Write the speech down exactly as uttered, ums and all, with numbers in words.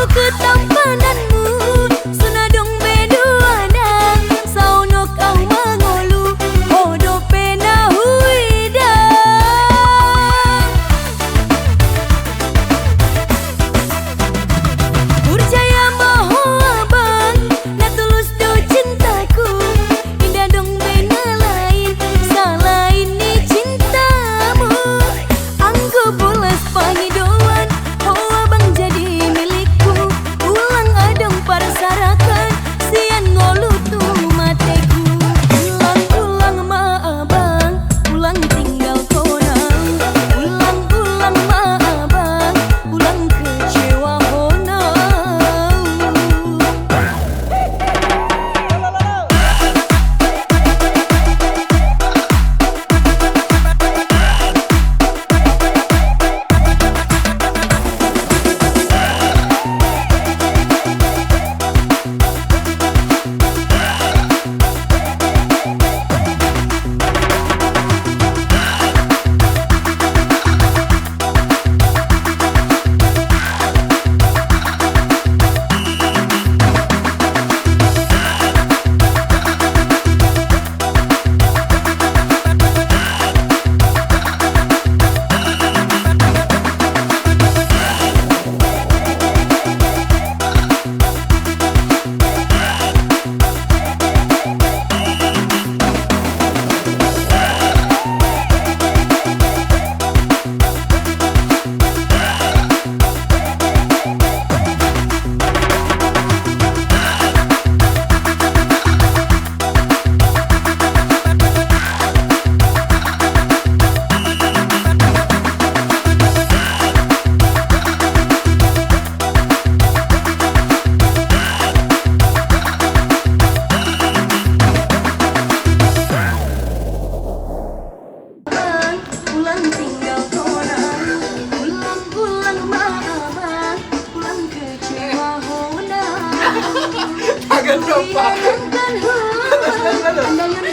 Ketampananmu, sonadong beduanan, saonok au mangolu, odo pena huida. Purjaya ma ho abang, na tulus do cintaku, inda dong bena lain, salain ni cintamu. Anggo bolas pangidoan, ho abang jadi milikku, ulang adong parsarakan, sian ngolu tu mateku. Ulang, ulang ma abang, ulang tinggal konang. Ulang, ulang ma abang, ulang kecewa honang. Ulang tinggal konang, ulang, ulang ma abang, ulang kecewa honang. Jangan lupa. Biarkan ho, pandangan